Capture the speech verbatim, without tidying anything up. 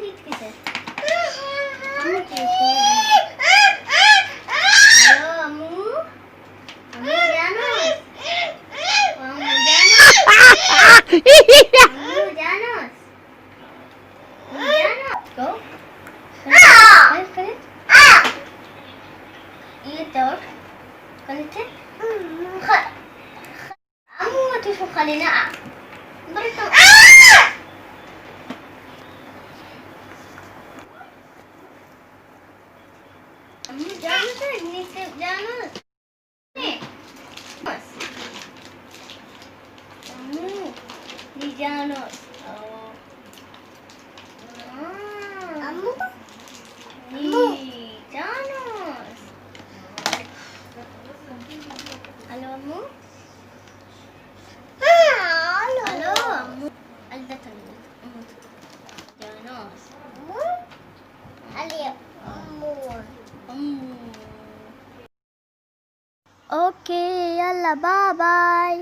ہیت کیسہ۔ ہمو کیسہ۔ ہلو، ہمو۔ ہمو جانو۔ او ہمو جانو۔ ہمو جانو۔ ہمو جانو۔ کو؟ یہ تو۔ کنچے؟ خ-، عمو ٹیوشن خالی نا۔ برتو۔ عمو جانو سے، نیچے جانو۔ عمو، نی جانو۔ او۔ عمو۔ نی جانو۔ ہلو عمو۔ ہلو عمو۔ الدت الدت عمو۔ جانو۔ عمو۔ علی عمو۔ عمو۔ اوکے، یلا، بائے بائے۔